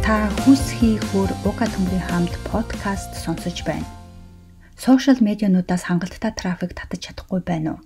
Та Хүсхий хөр Ука төмрийн хамт подкаст сонсож байна. Сошиал медиануудаас хангалттай трафик татаж чадахгүй байна уу?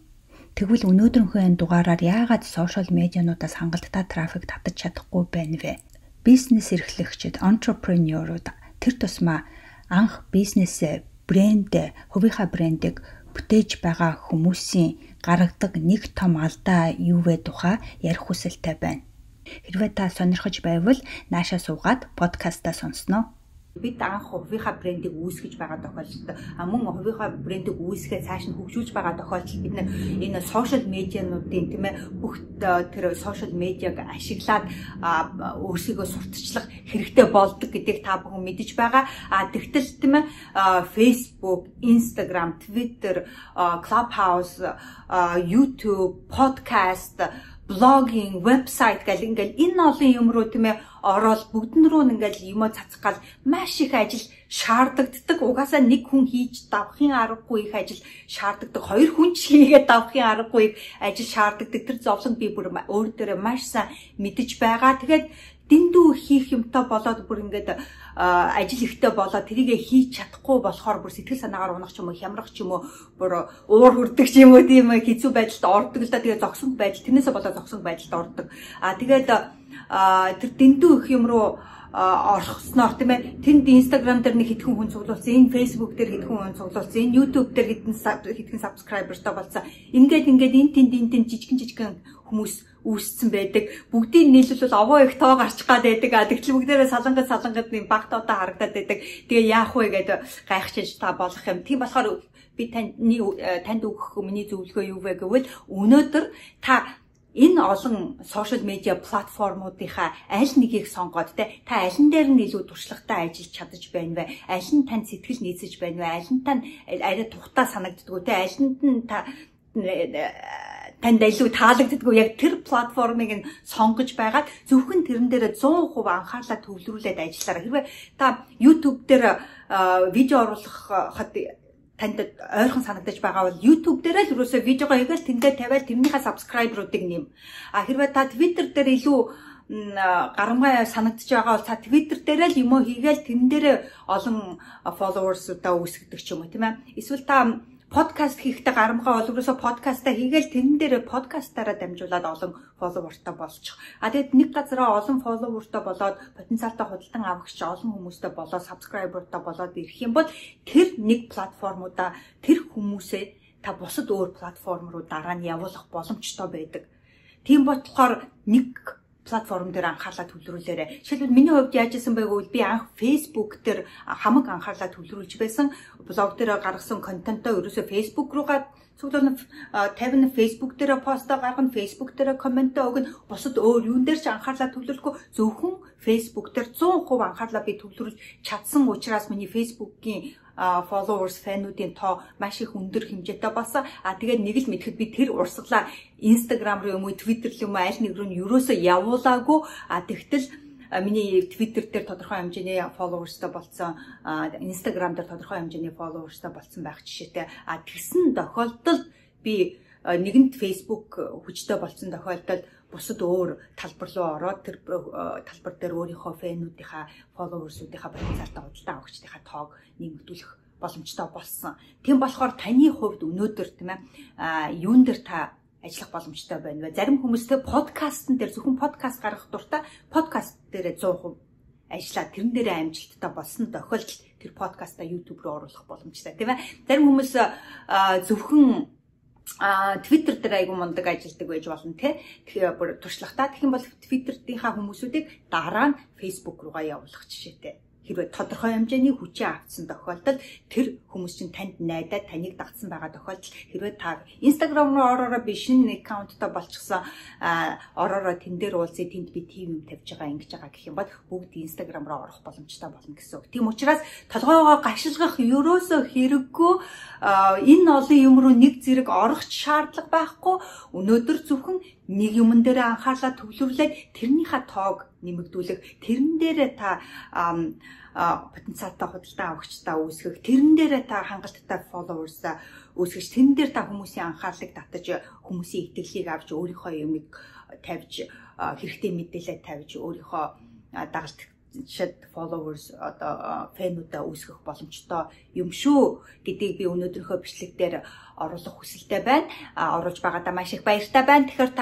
Тэгвэл өнөөдрийнхөө энэ дугаараар яагаад сошиал медиануудаас хангалттай трафик татаж чадахгүй байна вэ? Бизнес эрхлэгчид, entrepreneur-ууд тэр тусмаа анх бизнесээ, брэндээ, хувийнхаа брендийг бүтээж байгаа хүмүүсийн гаргадаг нэг том алдаа юу вэ тухай ярих хүсэлтэй байна. Хэрвээ та сонирхож байвал наашаа суугаад подкастаа сонсноо. Бид анх хувийнхаа брендийг үүсгэж байгаа тохиолдолд, мөн хувийнхаа брендийг үүсгээ цааш нь хөгжүүлж байгаа тохиолдолд бид энэ сошиал медиануудын, тийм ээ, бүх тэр сошиал медиаг ашиглаад өөрсдийгөө сурталчлах хэрэгтэй болдог гэдгийг та бүхэн мэдэж байгаа. Тэгтэл, тийм ээ, Facebook, Instagram, Twitter, Clubhouse, YouTube, podcast, blogging, вебсайт гэл ингээл энэ олон юм руу, тийм ээ, ороод бүгдэн рүү ингээл юмаа цацах гал маш их ажил шаардагддаг. Угаасаа нэг хүн хийж давхын аргагүй их ажил шаарддаг. Хоёр хүн ч хийгээд давхын аргагүй их ажил шаарддаг. Тэр зовлон би бүр өөр дээрээ маш сайн мэдэж байгаа. Тэгээд дэндүү хийх юмтай болоод, бүр ингээд ажил ихтэй болоод, тэрийгэ хийж чадахгүй болохоор бүр сэтгэл санаагаар унах ч юм уу, хямрах ч юм уу, бүр уур хүрдэг ч юм уу, тийм хэцүү байдалд ордог л да. Тэгээ зогсон байдал, тэрнээсээ болоод зогсон байдалд ордог. Тэгээд тэр дэндүү их юм руу орхосноор, тийм ээ, тэнд Instagram дээр нэг хэдхэн хүн цуглуулсан, энэ Facebook дээр хэдхэн хүн цуглуулсан, энэ YouTube дээр хэдэн хэдхэн subscriber-тай болсон. Ингээд ингээд энэ тэнд энэ тэнд жижигэн жижигэн хүмүүс үүссэн байдаг. Бүгдийг нийлүүлвэл овоо их тоо гарчих гад байдаг. Тэгтэл бүгдээрээ салангад салангад нэг баг тоодоо харагдаад байдаг. Тэгээ яах вэ гэдэг гайхчих та болох юм. Тийм болохоор би танд өгөх миний зөвлөгөө юу вэ гэвэл өнөөдөр та энэ олон сошиал медиа платформуудынхаа аль нэгийг сонгоод, та аль нь дээр нь илүү туршлагатай ажиллаж чадаж байна вэ? Аль нь танд сэтгэл нийцэж байна вэ? Аль нь тань арай тухтай санагддаг вэ? Аль нь та танд илүү таалагддаг, яг тэр платформыг нь сонгож байгаад зөвхөн тэрэн дээр 100% анхаарлаа төвлөрүүлээд ажиллаарай. Хэрвээ та YouTube дээр видео оруулахад танд ойрхон санагдаж байгаа бол YouTube дээр л ерөөсөө видеого хийгээл тэндээ тавиал тэрнийхээ subscriber-уудыг нэм. Хэрвээ та Twitter дээр илүү гарамгай санагдаж байгаа бол та Twitter дээр л юм уу хийгээл тэрэн дээр олон followers-удаа үүсгэдэг ч юм уу, тийм ээ. Эсвэл та подкаст хийхдээ гарамгай бол ерөөсөө подкастаа хийгээл тэрэн дээр подкастаараа дамжуулаад олон follower-тай болчих. Тэгээд нэг газараа олон follower-тай болоод, потенциалтай худалдан авагч олон хүмүүстэй болоод, subscriber-тай болоод ирэх юм бол тэр нэг платформудаа, тэр хүмүүсээ та бусад өөр платформ руу дараа нь явуулах боломжтой байдаг. Тийм болохоор нэг платформ дээр анхаарлаа төвлөрүүлээрэй. Жишээлбэл, миний хувьд яаж исэн бэ гэвэл би анх Facebook дээр хамаг анхаарлаа төвлөрүүлж байсан. Блог дээр гаргасан контентоо ерөөсөө Facebook руугаа цуглуулна, 50 Facebook дээр постоо гаргана, Facebook дээр комментоо өгнө. Бусад өөр юун дээр ч анхаарлаа төвлөрөхгүй, зөвхөн Facebook дээр 100% анхаарлаа би төвлөрүүлж чадсан учраас миний Facebook-ийн followers, fan-уудын тоо маш их өндөр хэмжээтэй болсон. Тэгээд нэг л мэдэхэд би тэр урсгалаа Instagram руу юм уу, Twitter руу юм уу, аль нэг рүү нь ерөөсөө явуулаагүй. Тэгтэл миний Twitter дээр тодорхой хэмжээний followers-тай болцсон, Instagram дээр тодорхой хэмжээний followers-тай болцсон байх жишээтэй. Тэгсэн тохиолдолд би нэгэнт Facebook хүчтэй болцсон тохиолдолд бусад өөр талбар руу ороод, тэр талбар дээр өөрийнхөө fan-уудынхаа, followers-уудынхаа, потенциалтай худалдан авагчдынхаа тоог нэмэгдүүлэх боломжтой болсон. Тийм болохоор таны хувьд өнөөдөр, тийм ээ, юун дээр та ажиллах боломжтой байна вэ? Зарим хүмүүстэй подкастн дээр, зөвхөн подкаст гаргах дуртай, подкаст дээр 100% ажиллаад тэрэн дээрээ амжилттай болсон тохиолдолд тэр подкастаа YouTube руу оруулах боломжтой, тийм ээ. Зарим хүмүүс зөвхөн Twitter дээр айгу мундаг ажилладаг байж болно, те. Тэгэхээр бүр туршлагатай. Тэгэх юм бол Twitter-ийнхаа хүмүүсүүдийг дараа нь Facebook руугаа явуулах жишээтэй. Хэрвээ тодорхой хэмжээний хүчээ авсан тохиолдолд тэр хүмүүс чинь танд найдаад таныг дагасан байгаа тохиолдолд, хэрвээ та Instagram руу ороороо, би шинэ аккаунттай болчихсон, ороороо, тэн дээр уулзъя, тэнд би тийм юм тавьж байгаа, ингэж байгаа гэх юм бол бүгд Instagram руу орох боломжтой болно гэсэн үг. Тийм учраас толгойгоо гашилгах ерөөсөө хэрэггүй, энэ олон юм руу нэг зэрэг орох шаардлага байхгүй. Өнөөдөр зөвхөн нэг юмн дээр анхаарлаа төвлөрүүлээд тэрнийхээ тоог нэмэгдүүлэх, тэрэн дээрээ та потенциалтай худалдан авагчдаа үүсгэх, тэрэн дээрээ та хангалттай followers-аа үүсгэж, тэрэн дээр та хүмүүсийн анхаарлыг татаж, хүмүүсийн итгэлийг авч, өөрийнхөө юмыг тавьж, хэрэгтэй мэдээлэл тавьж, өөрийнхөө дагалт шат followers одоо фэнүүдээ үүсгэх боломжтой юм шүү гэдгийг би өнөөдрийнхөө бичлэг дээр оруулах хүсэлтэй байна. Оруулж байгаадаа маш их баяртай байна. Тэгэхээр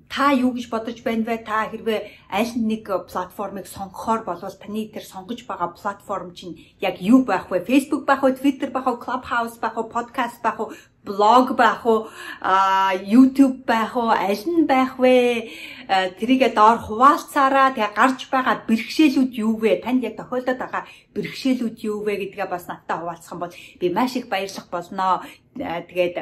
та юу гэж бодож байна вэ? Та хэрвээ аль нэг платформыг сонгохоор болвол таны тэр сонгож байгаа платформ чинь яг юу байх вэ? Facebook байх уу, Twitter байх уу, Clubhouse байх уу, podcast байх уу, блог байх уу, YouTube байх уу, аль нь байх вэ? Тэрийгээ доор хуваалцаараа. Тэгээ гарч байгаа бэрхшээлүүд юу вэ? Танд яг тохиолдоод байгаа бэрхшээлүүд юу вэ гэдгээ бас надтай хуваалцах юм бол би маш их баярлах болно. Тэгээд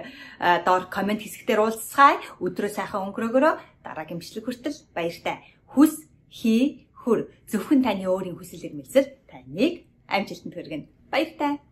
доор коммент хэсгээр уулзцгаая. Өдрөө сайхан өнгөрөөгөөрөө дараагийн бичлэг хүртэл баяртай. Хүс, хий, хүр. Зөвхөн таны өөрийн хүсэл эрмэлзэл таныг амжилтанд хүргэнэ. Баяртай.